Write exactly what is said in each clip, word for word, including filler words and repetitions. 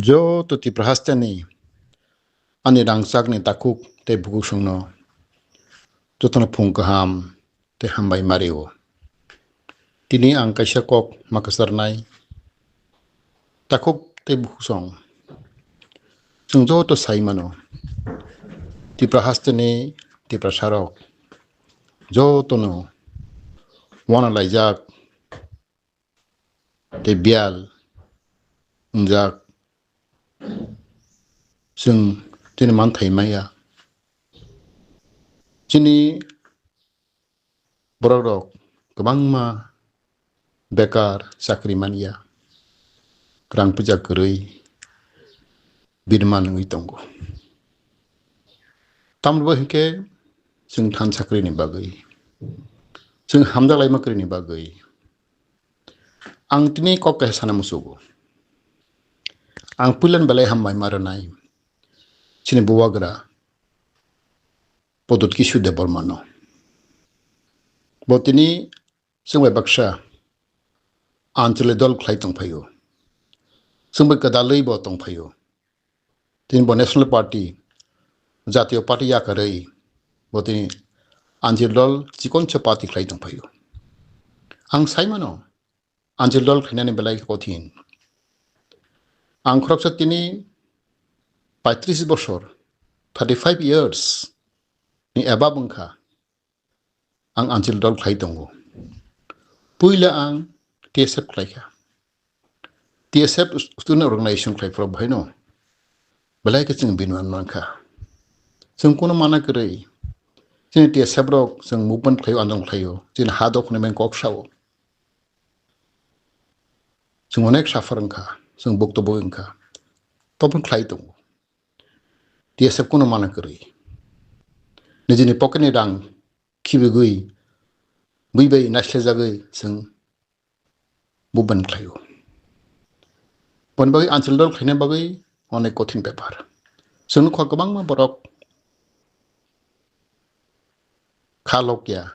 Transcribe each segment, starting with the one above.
Joto Tipra hasteni ani rangchakni takhuk tei bukhuk songno jotono phung kaham tei hambai mario. Tini ang kaisa kok ma kwcharnai. Takhuk tei bukhuk song. Chwng joto sai mano. Tipra hasteni Tiprasarok jotono wana laijak tei biyal wngjak. Chwng chini manthai maya. Chini borok rok kwbangma bekar chakri manya, rang puja kwrwi birman wngwi tongo. Tamni bo hinkhe chwng than chakrini bagwi, chwng hamjak laima kwrwini bagwi ang tini kok kaisa sana muchugo. Ang puilan belai hambai ma rwnai chini bubagra Podot Kisu Debbarmano. Bo tini chwng bai baksa anchole dol khlai tongphaio. Chwng bai kwdalwi bo tongphaio. Tini bo National Party, Jatiyo Party yakarwi bo tini anchole dol chikonsa party khlai tongphaio. Ang sai mano, anchole dol khlainani belai kothin. Ang khoroksa tini paitris bosor, thirty five years ni above wngkha. Ang anchole dol khlai tongo. Puila ang T S F khlaikha. T S F student organization khlai phuru bahaino belai khe chwng binman mankha. Chwng kuno mana kwrwi. Chini T S F rok chwng movement khlaio, andolon khlaio. Chini ha dophani men kok sao. Chwng onek suffer wngkha, chwng bukto bui wngkha. Toboni khlai tongo. T S F kuno mana kwrwi. Nijini pocket ni rang khibigwi, bui bai naislejagwi chwng movement khlaio. Boni bagwi anchole dol khlaina bagwi onek kothin bepar. Chwng nukha kwbangma borok kha lokya,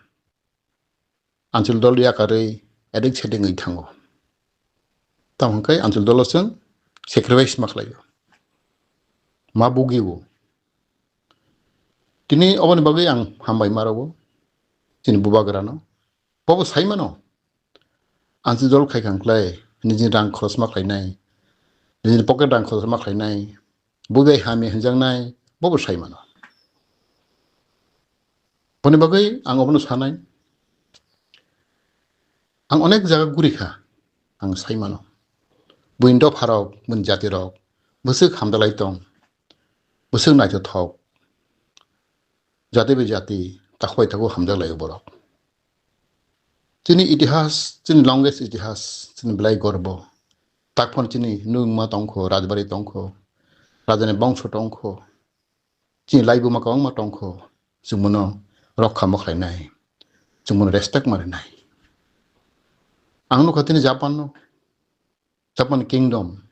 anchole dol yakarwi addict sedingwi thango. Tamo hwnkhe anchole dolo chwng sacrifice ma khlaio, ma bugio. Tini oboni bagwi ang hambai ma rwo chini bubagrano. Bobo sai mano, anchole dol khai kha hwnkhlai nijini rang khorosma khlainai, nijini pocket rang khorosma khlainai, bui bai hamya hwnjaknai, bobo sai mano. Boni bagwi ang obono sanai, ang onek jaga guri kha, ang sai mano. Buini dopharok, buini jatirok bwswk hamdalai tong, bwswk naithothok, jati bai jati takhuk bai takhuk hamjaklaio borok. Chini itihas, chini longest itihas, chini belai gorbo. Takphano chini nungma tongkho, rajbari tongkho, rajani bongso tongkho, chini laibuma kwbangma tongkho, chwng bono rokha ma khlainai, chwng bono respect ma rwnai. Ang nukha tini Japan no, Japan kingdom,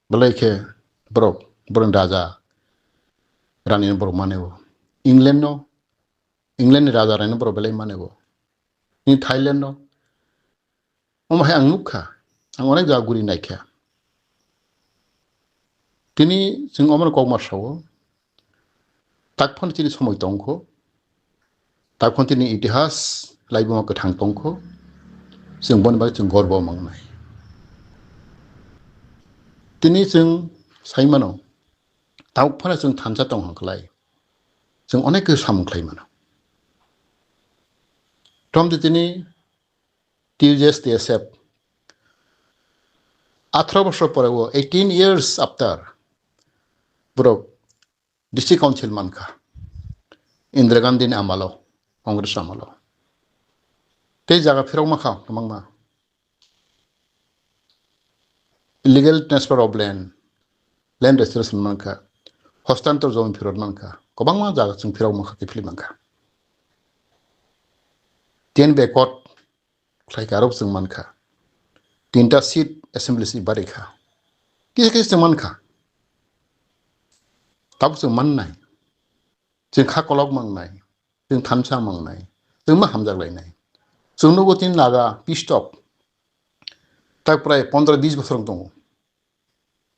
belai khe borok, borokni raja rani no borok mane o. England no, England ni raja rani no borok belai mane o. Ni Thailand no, omo hai ang nukha, ang onek jaga guri naikha. Tini chwng omono kokma sao, takphano chini somoi tongkho, takphano chini itihas laibuma kwthang tongkho, chwng boni bagwi chwng gorbo mangnai. Tini chwng sai mano, tabuk phano chwng thansa tong hwnkhlai, chwng onek khe samung khlai mano. Tomte tini T U J S T S F atharo bosor pore o, eighteen years after, borok District Council mankha Indira Gandhi ni amalo, Congress amalo. Tei jaga phirok mankha kwbangma. Illegal transfer of land, land restoration mankha, hostantor jomi phirok mankha, kwbangma jaga chwng phirok mankha, kiphilwi mankha. Ten backward khlai kha, arok chwng mankha. Tinta seat assembly seat bari kha. Kisa kisa chwng mankha. Tabuk chwng mannai. Chwng kha kolok mangnai. Chwng thansa mangnai. Chwng ma hamjak lainai. Chwng nugo tin laga pistop. Tak prai pondro bis bosor wng tongo.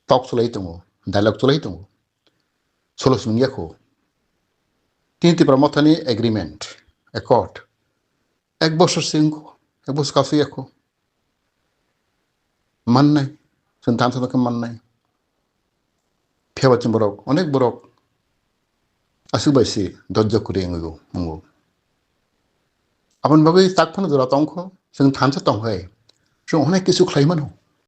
tok chulai tongo, dialogue chulai tongo. Solo simi yakho. Tini Tipra Mothani agreement, accord. Ek bosor sing, ek bosor kasu yakho. Mannai, chwng thansa no khe mannai. Phiyaba chwng borok, onek borok aswk bai se dojjo kwrwi wngwi o, wngo. Aboni bagwi tak phano jora tongkho, chwng thansa tongkhai. Chwng onek kisu khlai mano.